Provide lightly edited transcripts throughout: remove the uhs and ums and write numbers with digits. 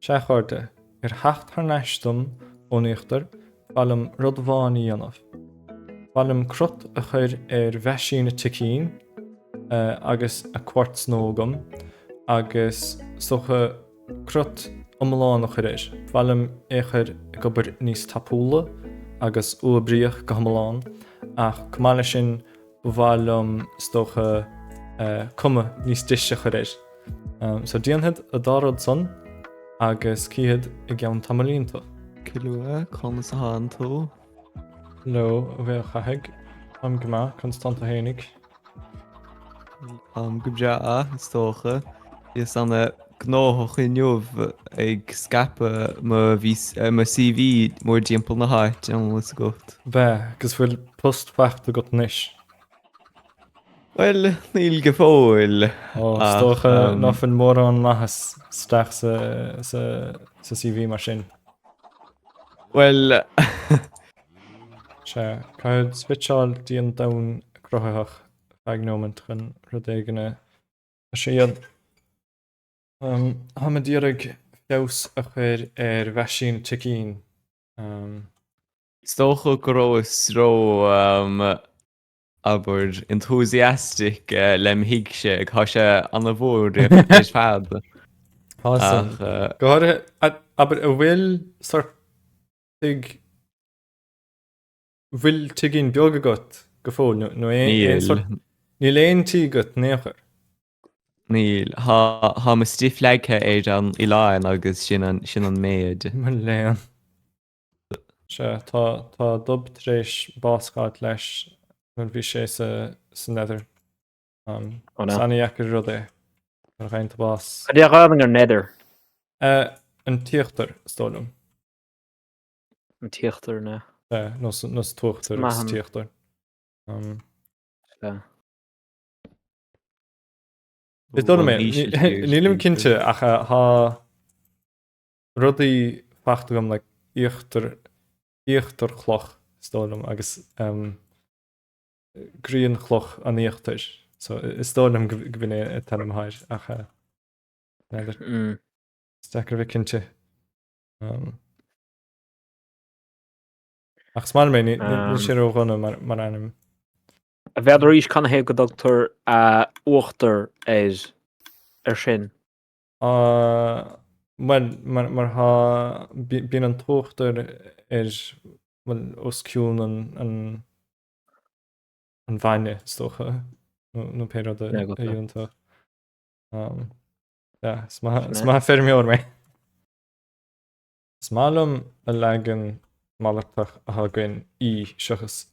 Sea, a chairde, ar theacht thar n-ais dom ón íochtar, ba mhaith liom rud amháin a dhéanamh. Ba mhaith liom crot a chur ar mheaisín a ticín agus a quartz nua agam agus is dócha crot iomlán a chur air. Ba mhaith liom é a chur ag obair níos tapúla agus uathoibríoch go hiomlán ach chomh maith leis sin ba mhaith liom is dócha cuma níos deise a chur air. So déanfad an dá rud san agus cífead i gceann tamaillínta. Cilua, conas atánn tú? Hello, a Mhaolchathaigh. Táim go maith, conas tánn tú fhéinig? Táim go breá, is dócha. Bhíos ana gnóthach inniu ag scaipeadh mo mo CV mórdtimpeall na háite, an bhfuil fhios agat. Bheith, agus bhfuil post faighte agat anois? Bhuel, níl go fóill. Ó, is dócha ná fuil mórán maitheas isteach sa sa CV mar sin. Bhuel. Sea, caithfead switcháil dtí an domhan cruthaitheach feadh nóimint chun rud éigin a thriail. Táim ag iarraidh feabhas a chur ar mheaisín ticín. Is dócha go rabhas ró abair, enthusiastic lem thigse, tá sé ana mhór ar fad. Tá san. Go háirithe, abair, a bhfuil sort tigh, bhfuil tigín beag agat go fóill nó aon sort, níl aon tí agat in aon chor? Níl. Tá mo stuif leagtha ar an oileán agus sin an, sin an méid. Mo léan. Sea, tá, tá Dub tar éis bás a fháilt leis nuair a bhí sé sa, sa Nether. Um, Oh no. Is ana-dheacair rud é nuair a fhaigheann tú bás. Cad é a ghabhann ar Nether? Eh, an t-íochtar, is dóigh liom. An t-íochtar, ná. Sea, nó sa, nó sa t-uachtar Maith agus sa an- t-íochtar. Um, Sea. Is dóigh liom é, ní- nílim cinnte ach eh, tá rudaí faighte agam like íochtar, íochtarchloch is dóigh liom agus um, grianchloch an íochtair. So is dóigh liom go b'in é an t-ainm atá air ach eh, n'fheadar. Mm. Is deacair a bheith cinnte. Um, ach is maith liom é, ní- ní- níl sé ró-dhona mar, mar ainm. N'fheadar arís canathaobh go dtugtar uh, uachtar ar ar sin. Bhuel, mar, mar thá, bíonn an t-uachtar ar, bhuel, os cionn an, an, an bhainne, is dócha, nó, nó pé rud a, a dhéanann tú. Um, yeah, is maith, is maith feirmeoir mé. Is maith liom an leagan malartach atá againn, í seachas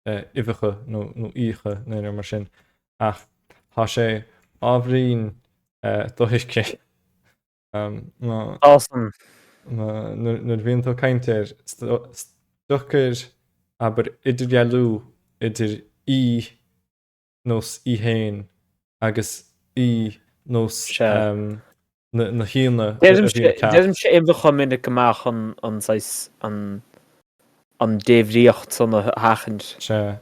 uibheacha nó nó íocha nó aon rud mar sin, ach tá sé ábhairín dothuigthe. Tá san. Nuair a bhíonn tú ag caint air, is deacair, abair, idirdhealú idir í nós í féin agus í nós na haíonna a bhíonn ag teacht. Deirimse uibheacha minic go maith chun an saghas an an débhríocht san a sheachaint. Sea.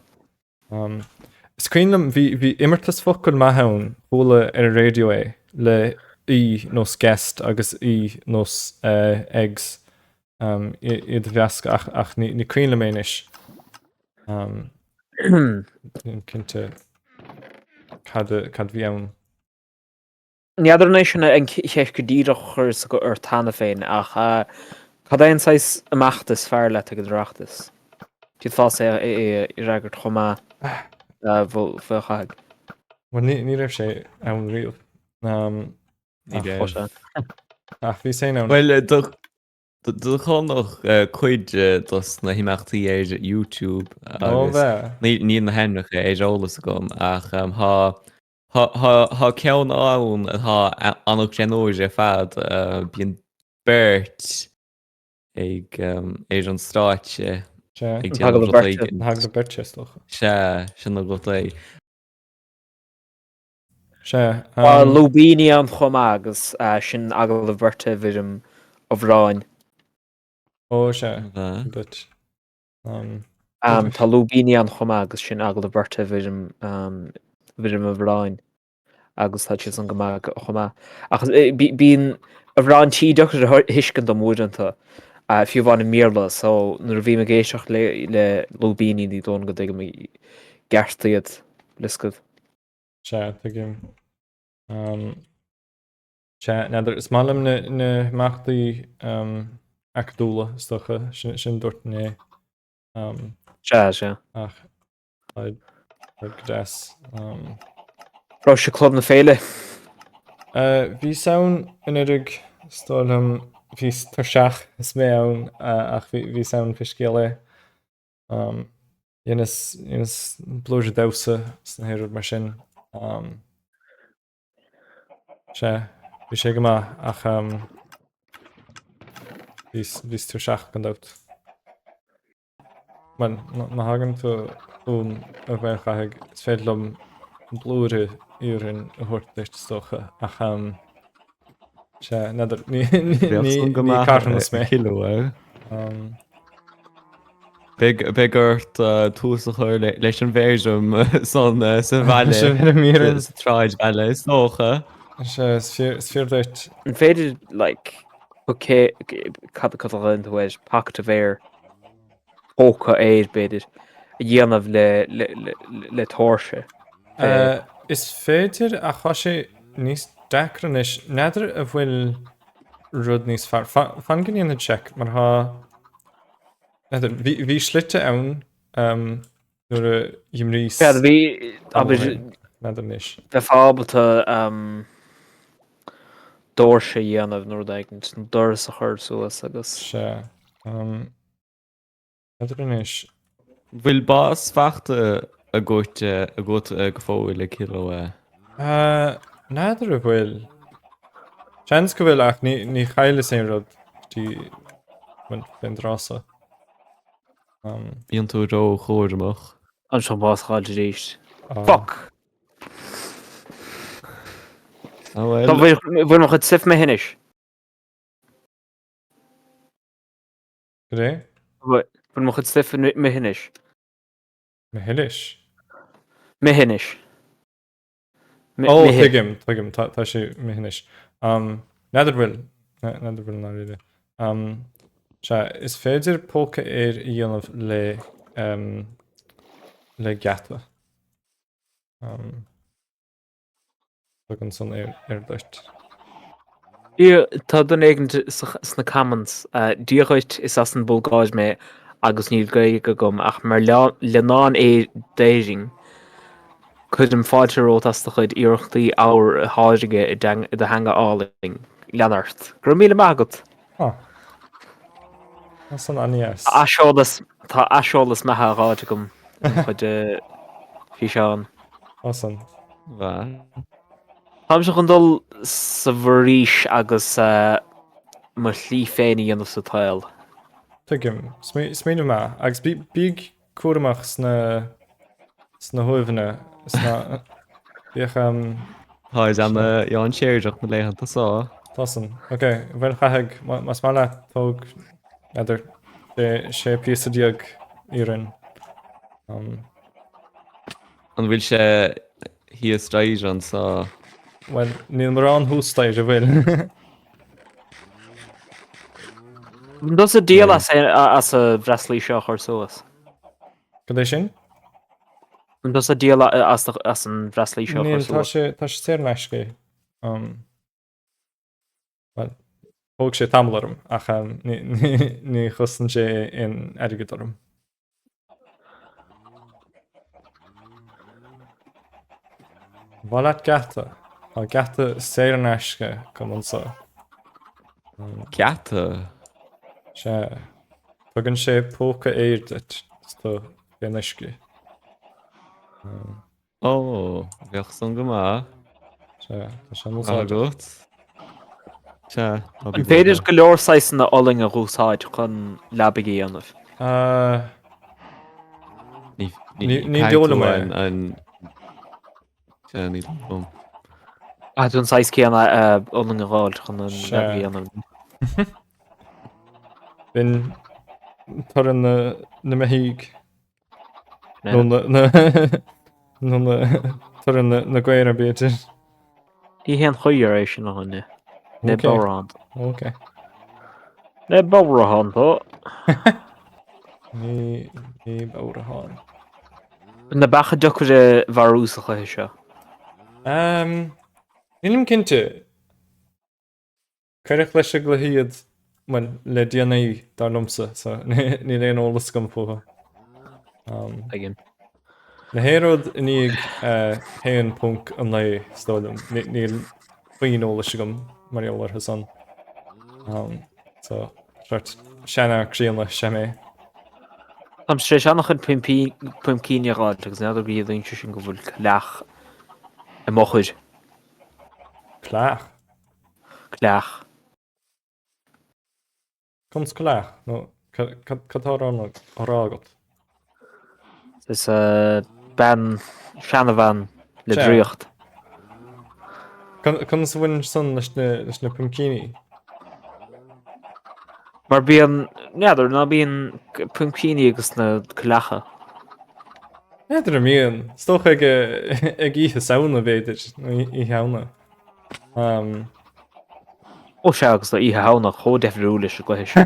Is cuimhin liom, bhí bhí imeartas focal maith ann, chuala ar an raidió é, le aoi nós guest agus aoi nós eggs, iad a mheascadh ach ach ní ní cuimhin liom é anois. Nílim cinnte cad cad bhí ann. N'fheadar an é sin an cheist go díreach a chuireas ort cheana féin ach cad é an saghas imeachta is fearr leat ag an Oireachtas? D'fhéadfása é a fhreagairt chomh maith a Mhaolchathaigh. Bhuel ní ní raibh sé ann riamh. Ní raibh. Ach bhí féin ann. Bhuel do Do chonac cuid dos na himeachtaí ar YouTube agus níl na hainmneacha ar eolas agam ach tá ceann ann atá an-ghreannmhar ar fad. Bíonn beirt ag ar an stáitse ag déanamh rud éigin. Agallamh beirte is dócha. Sea, sin agat é. Sea. Tá lúibíní ann chomh maith agus sin agallamh beirte i bhfoirm amhráin. Ó, sea. Duit. Tá lúibíní ann chomh maith agus sin agallamh beirte i bhfoirm bhfoirm amhráin agus tá siad san go maith chomh maith. Ach bíonn. Amhrán tí deacair a thuiscint dom uaireanta, fiú amháin i mBéarla, so nuair a bhím ag éisteacht le le lúibíní ní dóigh liom go dtuigim i gceart iad, bhlioscaibh. Sea, tuigim. Sea, n'fheadar, is maith liom na na himeachtaí acadúla, is dócha, sin sin dúirt inné. Sea, sea. Ach Tá go deas. Raibh sé Club na Féile? Bhíos ann anuraidh, is dóigh liom, bhíos tuirseach is mé ann ach bhíos ann pé scéal é. Dheineas, dheineas blúire damhsa is na rud mar sin. Sea, bhí sé go maith ach bhíos, bhíos tuirseach gan dabht. Bhuel, má thagann tú chugam a Mhaolchathaigh, is féidir liom blúire iarainn a thabhairt duit, is dócha, ach sea, n'fheadar, ní ní carthanas mé. Beidh ort tús a chur leis an bhfeirm san sa bhaile, sa tsráidbhaile, is dócha. Sea, is fíor duit. An féidir, like, cad a ghlaonn tú air, pocket of air? póca aeir, b'fhéidir, a dhéanamh le tóirse. Is féidir ach tá sé níos deacra anois. N'fheadar an bhfuil rud níos fearr. Fan go ndéanfad seic mar tá, n'fheadar, bhí slite ann nuair a dh'imríos. Sea, bhí, abair, N'fheadar anois. bheifeá ábalta doirse a dhéanamh nó rud éigin, nó doras a chur suas agus. Sea. N'fheadar anois. Bhfuil bás fachta agat agat go fóill a Killua? N'fheadar an bhfuil. Seans go bhfuil ach ní chailleas aon rud go dtí fén dtráth so. Bíonn tú ró-chúramach. Anseo bás a fháil arís. Fuck! Bhfuil mo chuid stuif imithe anois? Cad é? Bhfuil mo chuid stuif imithe anois? Imithe anois? Imithe anois. Ó, tuigim, tuigim, tá sé imithe anois. N'fheadar bhfuil, n'fheadar bhfuil ndáiríre. Sea, is féidir póca aeir a dhéanamh le, le geata. Tugann san aer duit. Tá duine éigin sna comments, Dia dhuit, is as an Bhulgáir mé agus níl Gaeilge agam ach mar leannán d'Éirinn, cuirim fáilte romhat as do chuid iarrachtaí ábhar a tháirgeadh i do theanga álainn. Lean ort. Go raibh míle maith agat! Ah. Tá san an-deas. Aiseolas, tá aiseolas maith á fháilt agam ar mo chuid físeán. Tá san. Táimse chun dul sa bhforaois agus mo shlí féin a dhéanamh sa tsaol. Tuigim. Smaoineamh maith. Agus bíg cúramach sna sna huaimheanna sna bíodh um Táid ana-dhainséarach na laethanta so. Tá san. Ok, bhuel Chathaigh, más maith leat tóg n'fheadar sé píosa iarainn. Um. An bhfuil sé thíos staighre anso? Bhuel, níl mórán thuas staighre, bhfuil? An tusa ag díol as as an bhreoslaí seo a chur suas? Cad é sin? An tusa ag díol as as an bhreoslaí seo a chur Níl, tá suas? sé tá sé saor in aisce. Um, well, thóg sé tamall orm ach um, ní, ní, ní chosain sé aon airgead orm. Mhaith leat geata? Tá geata saor in aisce agam anseo. Geata? Sea. Tugann sé póca aeir duit is tú fén uisce. Ó, bheadh san go maith. Sea, tá sé an-úsáideach. Agat. Sea, ná bí An féidir buartha. go leor saghsanna olainn a dh'úsáid chun leabaidh a dhéanamh? Ní Ní ní dóigh caithfidh liom tú é. an an Sea, ní dóigh liom. Caithfidh tú an saghas céanna olainn a dh'fháil chun an Sea. leabaidh a dhéanamh. B'in toradh na na mbeithígh. Nó na nó na toradh na na gcaora b'fhéidir. Ní haon chaoi ar é sin a dhuine. Ní bodhrán. Ok. Ní bodhrán tú. Ní ní bodhrán. Na beacha deacair a mharú sa chluiche seo. Um, nílim cinnte. Cuireadh leis an gcluiche iad, bhuel, le déanaí, dar liomsa, so níl aon eolas agam fúthu. Tuigim. Na haon rud i ndiaidh 1.9, is dóigh liom, níl puinn eolais agam mar gheall orthu san. So, sort seanfhear críonna is ea mé. Táim tar éis an-chuid puimcíní a dh'fháilt agus n'fheadar go gciallaíonn sé sin go bhfuil coileach i m'eochair. Coileach? Coileach. Conas coileach? Nó cad tá á rá agat? Is bean, seanabhean le draíocht. Conas a bhaineann san leis na puimcíní? Mar bíonn, n'fheadar, ná bíonn puimcíní agus na coileacha. N'fheadar an mbíonn. Is dócha ag Oíche Samhna b'fhéidir, nó Oíche Shamhna. Ó sea, agus tá Oíche Shamhna chomh deifriúil leis an gcluiche seo.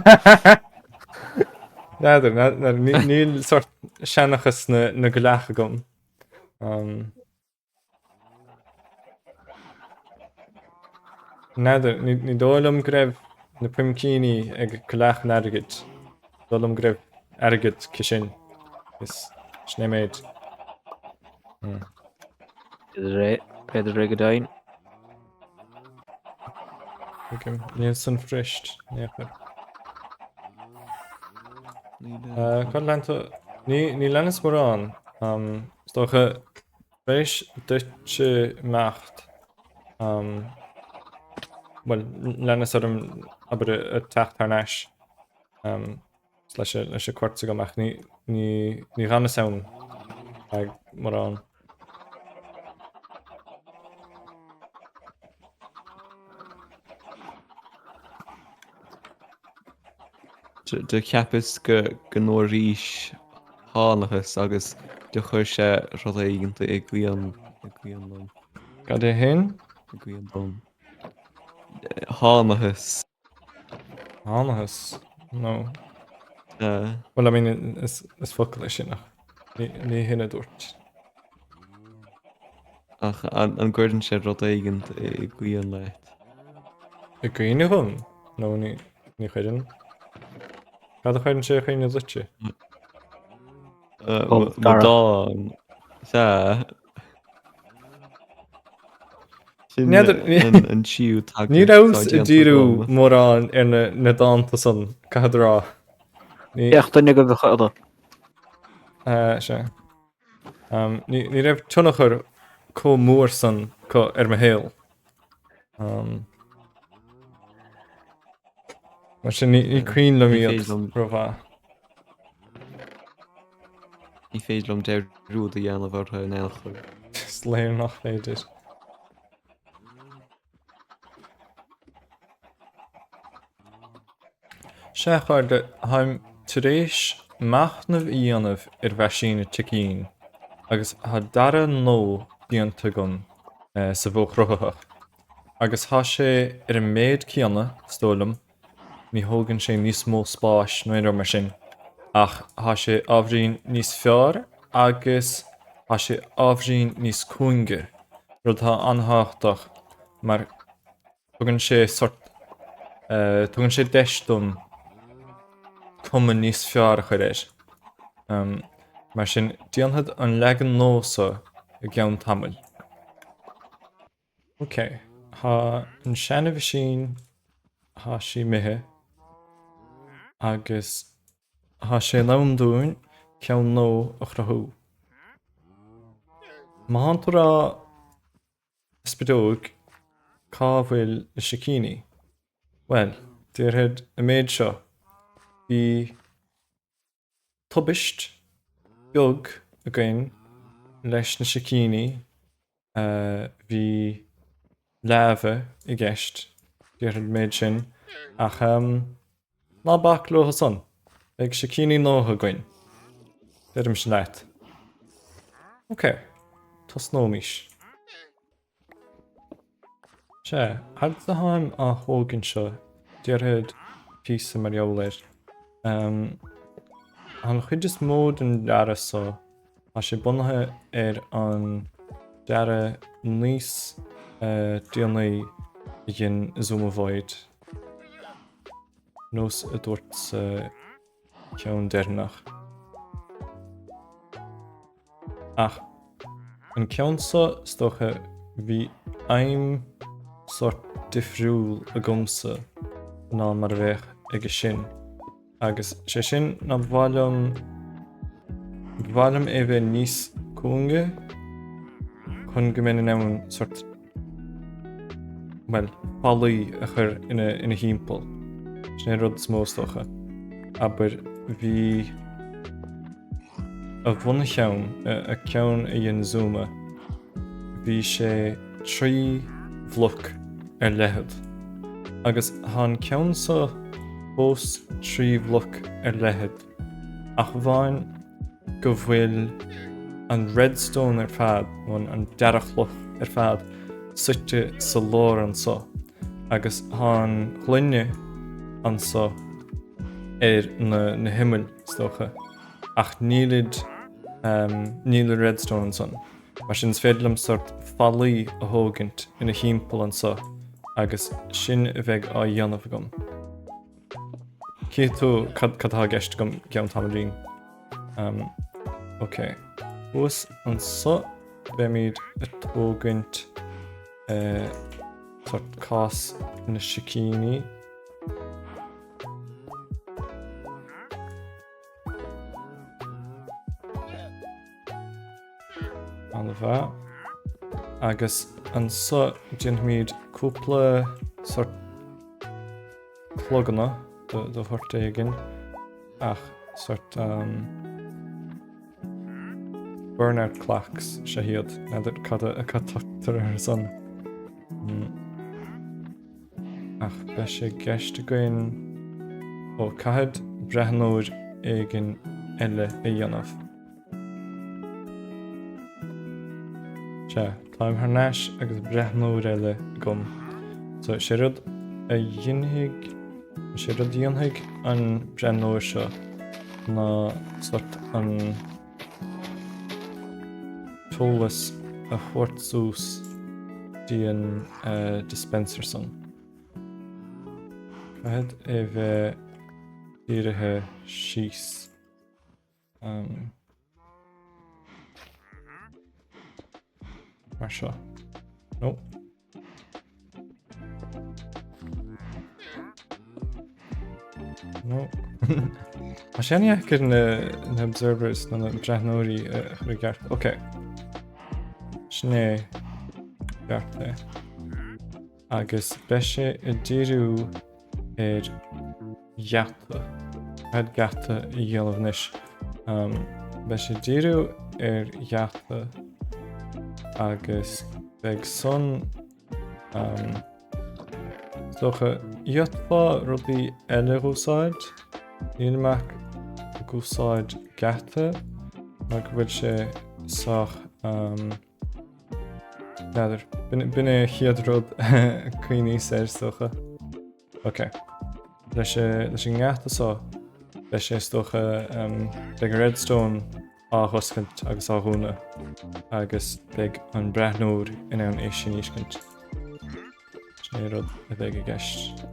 N'fheadar, níl sort seanchas na gcoileach agam. N'fheadar, ní dóigh liom go raibh na puimcíní ag coileach an airgid. Is dóigh liom go raibh airgead aici sin. Is sin é an méid. B'fhéidir é, b'fhéidir é go deimhin. Tuigim. Níl san fuirist, in aon chor. Cad lean tú? Ní leanas mórán. Is dócha, tar éis duit imeacht, bhuel, leanas orm, abair, ag teacht thar n-ais. Leis an quartz agam ach ní dh'fhanas ann feadh mórán. Do cheapas go ndúraís thánathas agus do chuir sé rud éigin i gcuimhne liom. Cad é shin? I gcuimhne dom. Thánathas. Thánathas? No. Well, I mean, is focal é sin ach ní hin a dúirt. Ach an gcuireann sé rud éigin i gcuimhne leat? I gcuimhne dhom? No, ní chuireann. Cad a chuireann sé i gcuimhne duitse? Mo dán. Sea. Sin an tríú tagairt Ní rabhas ag díriú mórán ar na dánta san, caithfead a rá. Bheadh duine agaibh a chuireadh. Sea. Ní raibh tionchar chomh mór san acu ar mo shaol. Mar sin ní cuimhin liom iad rómhaith. Ní féidir liom dearúd a dhéanamh orthu in aon chor. Is léir nach féidir. Sea, a chairde, táim tar éis machnamh a dhéanamh ar mheaisín an tsicín agus tá dara gnó déanta agam sa mhodh chruthaitheach. Agus tá sé ar an méid céanna, is dóigh liom, ní thógann sé níos mó spáis nó aon rud mar sin, ach tá sé ábhairín níos fearr agus tá sé ábhairín níos cúinge, rud atá an-tábhachtach mar tugann sé sort, tugann sé deis dom cuma níos fearr a chur air. Mar sin, déanfad an leagan nua seo i gceann tamaill. Ok, tá an seana-mheaisín, tá sí imithe agus tá sé in am dúinn ceann nua a chruthú. Má thánn tú ag rá a Spideog cá bhfuil na sicíní? Bhuel, déarfad an méid seo, bhí tubaist beag againn leis na sicíní, bhí lava i gceist, déarfad an méid sin, ach ná bac leo san, beidh sicíní nua againn, deirimse leat. Ok, tosnóimís. Sea, fhad is atáim á thógaint seo, déarfad píosa mar gheall air. An chuid is mó den dearadh so, tá sé bunaithe ar an dearadh níos déanaí a dhein Xisuma Void, nós a dúirt sa ceann deireanach. Ach an ceann so, is dócha, bhí aidhm sórt difriúil agamsa ná mar a bheadh aige sin. Agus sé sin ná ba mhaith liom, ba mhaith liom é bheith níos cúinge chun go mbeinn in ann sórt bhuel, fallaí a chur ina thimpeall. Sin é an rud is mó is dócha. Abair, bhí a bhuncheann, a ceann a dhein Xisuma, bhí sé 3 bhloc ar leithead. Agus tá an ceann so fós 3 bhloc ar leithead. Ach amháin go bhfuil an redstone ar fad, nó an deargchloch ar fad, suite sa lár anso, agus tá an ghloine anso ar na himill, is dócha, ach nílid, níl an redstone ansan. Mar sin is féidir liom sórt fallaí a thógaint ina thimpeall anso, agus sin a bheidh á dhéanamh agam. Cífidh tú cad atá i gceist agam i gceann tamaillín. Um, ok. Thuas anso beimid ag tógaint eh, sórt cás na sicíní. An-mhaith. Agus anso déanfaimid cúpla sórt cloganna de shórt éigin ach sórt um, burnout clocks is ea iad. N'fheadar cad a cad tugtar ar san. Hmm. Ach beidh sé i gceist againn ó caithfead breathnóir éigin eile a dhéanamh. Sea, táim thar n-ais agus breathnóir eile agam. So, sé rud a dhéanfaidh, sé rud a dhéanfaidh an breathnóir seo ná sort an t-eolas a thabhairt suas dtí an dispenser san. Caithfidh é bheith dírithe síos. Mar seo. No. No. Tá sé an-deacair na na observers nó na breathnóirí a chur i gceart. Ok. Sin é ceart é. Agus beidh sé ag díriú ar gheata. Caithfead geata a dhéanamh anois. Beidh sé ag díriú ar gheata agus beidh san is dócha d'fhéadfá rudaí eile a úsáid. Níl mé ag úsáid geata mar go bhfuil sé sách N'fheadar. B'in é an chéad rud a chuimhníos air, is dócha. Ok. Leis leis an ngeata seo, beidh sé is dócha beidh an redstone á dh'oscailt agus á dhúnadh agus beidh an breathnóir in ann é sin a fheiscint. Sin é rud a bheidh i gceist.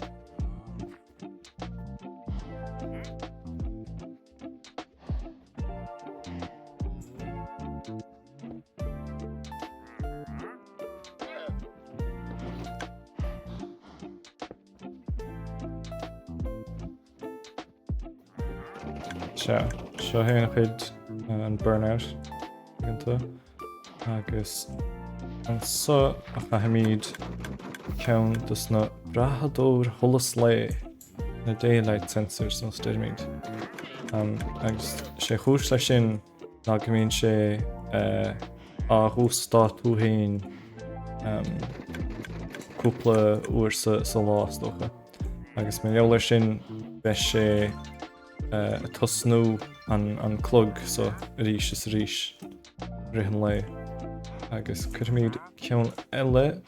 Sea, seo é an chuid an burnout iontu agus anso a chaithfimid ceann dos na brathadóir sholas lae. na daylight sensors nós a deirimid. Agus sé chúis leis sin ná go mbíonn sé á dh'uasdátú féin cúpla uair sa lá is dócha. Agus mar gheall air sin beidh sé ag tosnú an clog so arís is arís i rith an lae. Agus cuirfimid ceann eile.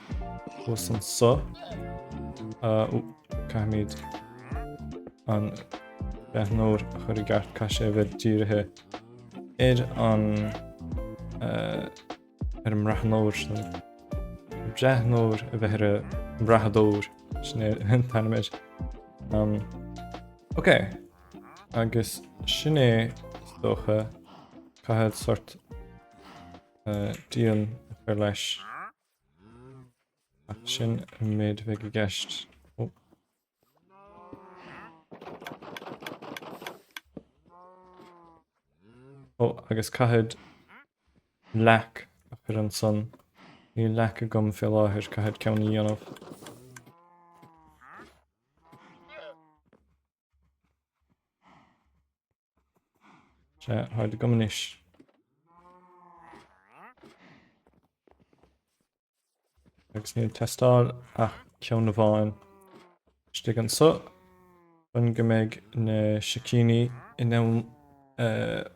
Thuas anso. Ó, caithfimid an breathnóir a chur i gceart, caithfidh sé a bheith dírithe ar an ar an mbreathnóir sin. Breathnóir a bheith ar an mbrathadóir, sin é an t-ainm air. Um, ok, agus sin é is dócha caithfead sort uh, díon a chur leis. Ach sin an méid a bheidh i gceist. Oh. Ó, agus caithfead leac a chur ansan. Níl leac agam fé láthair, caithfead ceann a dhéanamh. Sea, táid agam anois. Agus níl ag teastáil ach ceann amháin istigh anso chun go mbeidh na sicíní in ann,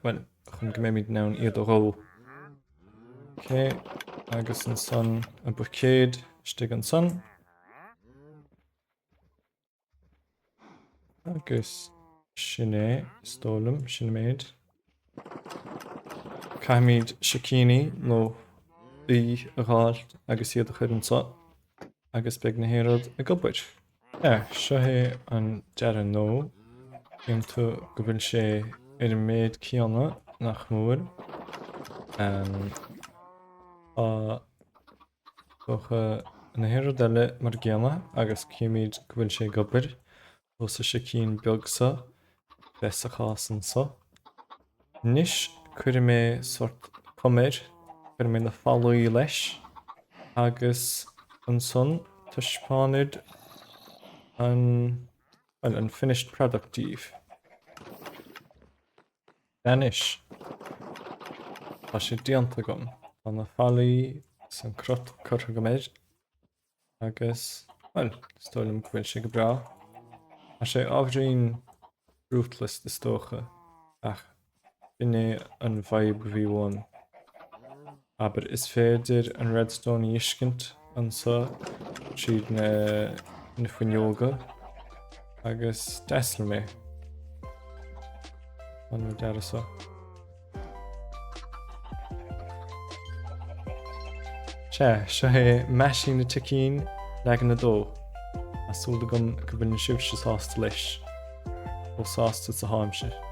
bhuel, chun go mbeimid in ann iad a dhó. Ok, agus ansan an buicéad istigh ansan. Agus sin é, is dóigh liom, sin an méid. Caithfimid sicíní nó daoi a dh'fháilt agus iad a chur anso agus beidh na haon rud ag obair. Yeah, seo é an dearadh nua. Cíonn tú go bhfuil sé ar an méid céanna, nach mór. Tá Dócha na haon rud eile mar an gcéanna agus címid go bhfuil sé ag obair ó sa sicín beag so bheith sa chás anso. Anois cuirfidh mé sort cuma air, cuirfidh mé na fallaí leis agus ansan taispeánfad an, bhuel, an finished product daoibh. Anois, tá sé déanta agam. Tá na fallaí is an crot curtha agam air agus, bhuel, is dóigh liom go bhfuil sé go breá. Tá sé ábhairín brutalist is dócha ach b'in é an vibe a bhí uaim. Abair, is féidir an redstone a fheiscint anso tríd na na fuinneoga agus deas liom é. An dearadh seo. Sea, seo é Meaisín na Sicín leagan 2. Tá súil agam go bhfuil sibhse sásta leis. Chomh sásta is atáimse.